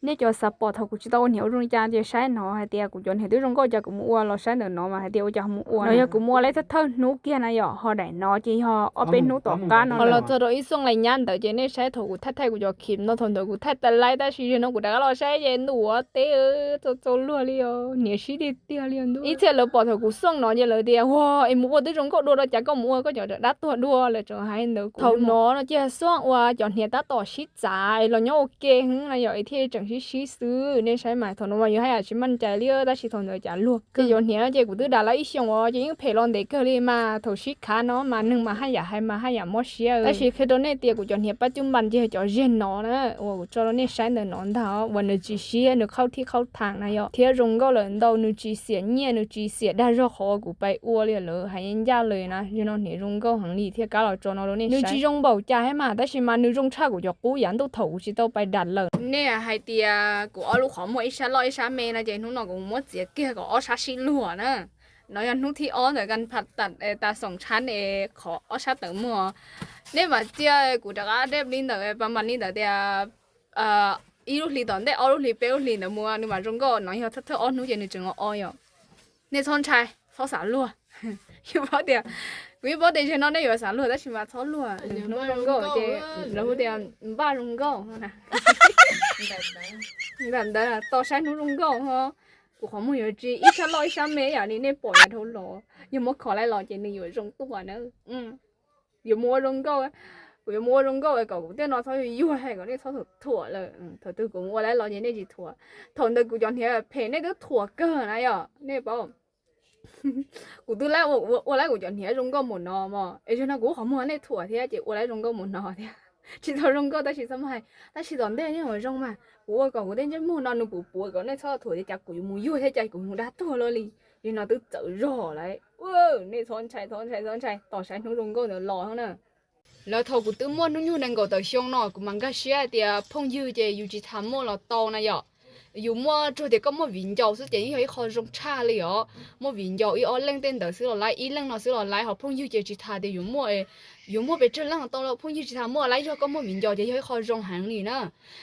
Nej cov xav pom thaum kuv tsis tau ua hniav ua zoo li cas ces saib no hais tias kuv cov hniav twb zoo nkauj cas kuv mus ua los saib ntawm no mas hais tias ua cas ho mus ua no. Yog kuv mus ua lawm thawj thawj hnub kiag na yom, ho daim no ces yog ob peb hnub tom qab no los txog rau ib xooj lais nyab ntawd ces nej saib thaum kuv thaij thaij kuv cov clip no thaum ntawd kuv thaij tas laib tab sis zaum no kuv rov qab los saib ces ntuj ua teb txaus txaus luag li os, hniav sib tiag tiag li os ntuj. Ib txhia lawv pom thaum kuv xooj no ces lawv tias ua es mus ua twb zoo nkauj dua rau cas koj mus ua koj cov dab tuag dua lawm tseem hais ntawd. Thaum no no ces xooj ua cov hniav tab tom sib txav es los nyob ua ke heev na yom es thiaj tseem sib sib xwb. Nej saib mas thaum no mas yus haj yam tsis maj cai li tab sis thaum ntawd cas luag kawg. Cov hniav no ces kuv twb dam lawm ib xyoos os ces yeej phem los ntev kawg li mas thaum sib khav no mas neeg mas haj yam hais mas haj yam mob siab. Tab sis qhia rau nej tias kuv cov hniav pab cub npas ces cov zeg no na uas kuv tso rau nej saib ntawm no ntag uas nws tsis siab nws qhaub thib qhaub thaam na yom thiab zoo nkauj lawm ntau, nws tsis xiam nyiaj nws tsis xiam dag zog qhov kuv pais ua li lawv hais ncaj lawm na. Yog no hniav zoo nkauj heev li thiaj kam los tso no rau nej saib. Nws tsis zoo npaum cas thiab mas tab sis mas nws zoo tshaj kuv cov qub yav ntuj thaum kuv tsis tau pais dam lawm. Nej hais tias kuv ob lub qhov muag ib sab loj ib sab me no ces hnub no kuv muab txiav kiag kom ob sab sib luag na. No yog hnub thib ob ntawm kas pha tas xoom tshab ne qhov ob sab tawm muag. Nej mam txiav kuv rov qab dej li ntawd pa mas li ntawd tias ib lub hli tom ntej ob lub hli peb lub hli ntawd mus nws mam zoo nkauj no yog thawj thawj ob hnub ces nws tseem o o yom. Nej txhob ntshai txhob xav luag. Yus paub tias kuv yeej paub tias zaum no nej yuav xav luag tab sis mas txhob luag. Hnub zoo nkauj ces lawv hu tias npaj zoo nkauj. Ntawm ntawd tos saib hnub zoo nkauj ho. Kuv qhov muag yuav tsis ib sab loj ib sab me yam li nej pom yav dhau los, yog muab kho laib los ces nws yuav zoo tuaj na. Yuav mus ua zoo nkauj, kuv yuav mus ua zoo nkauj kom kuv tej no txhob yuag yuag kom nej txhob thuam lawm. Thaum twg kuv mus ua laib los ces nej tsis thuam. Thaum ntawd kuv cov hniav phem nej twb thuam kawg na yom nej paub. Kuv twb ua laib kuv cov hniav zoo nkauj mus no mos es zaum no kuv qhov muag nej thuam thiab ces ua laib zoo nkauj mus no thiab. Tsis tau zoo nkauj tab sis txhob mus hais, tab sis tom ntej nej ua zoo mas kuv ua kom kuv tej ntsej muag no nws puv puav kom nej txhob thuam tias cas kuv yuav mus yuag thiab cas kuv mus dag tuag luaj li. Yog no twb txawv zog lawm. Nej txhob ntshai txhob ntshai txhob ntshai tos saib hnub zoo nkauj ntawd los na. Lawv thaum kuv twb muaj hnub nyoog nees nkaum tawm xyoo no kuv mas nkag siab hais tias phooj ywg ces yus tsis tas muaj los tau na yom. Yus muaj tsuas tias koj muaj viv ncaus xwb ces yeej yog ib qho zoo tshaj li os. Muaj viv ncaus ib ob leeg tej ntawd xwb los laib, ib leeg no xwb los laib, ho phooj ywg ces tsis tas tias yuav muaj, yuav muaj pes tsawg leej los tau, phooj ywg tsis tas muaj laib, yog koj muaj viv ncaus ces yog ib qho zoo heev li na.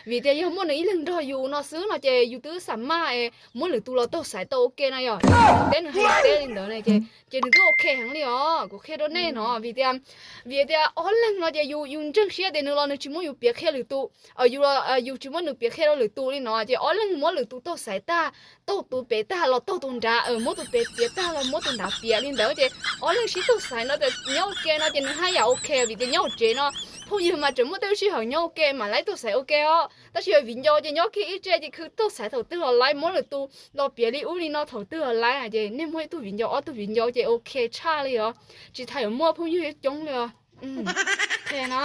Vim tias yog muaj nws ib leeg nrog yus no xwb no ces yus twb xam maj muab lwm tus los taug xaiv tau ua ke no yom. Nws teb nws hais teb li ntawd ne ces, ces nws twb ok heev li os. Kuv qhia rau nej no vim tias, vim tias ob leeg no ces yus, yus ntseeg siab tias nws los nws tsis muab yus piav qhia lwm tus, yus, yus tsis muab nws piav qhia rau lwm tus li no ces ob leeg muab lwm tus taug xaiv tag, taug tus pem tag los taug tus nrad, muab tus pem piav tag los muab tus nrad piav li ntawd ces ob leeg sib taug xaiv no ces nyob ua ke no ces nws haj yam ok vim tias nyob hauv tsev no phooj ywg mas tseem muaj tej lub sij hawm nyob ua ke mam laib taug xaiv ua ke os. Tab sis yog viv ncaus ces nyob kiag ib tse ces khwv taug xaiv thaum twg los laib, muab lwm tus los piav li ub li no thaum twg los laib ces nej muaj ib tug viv ncaus ob tug viv ncaus ces ok tshaj li os. Tsis tas yuav muaj phooj ywg coob li os. Qhia no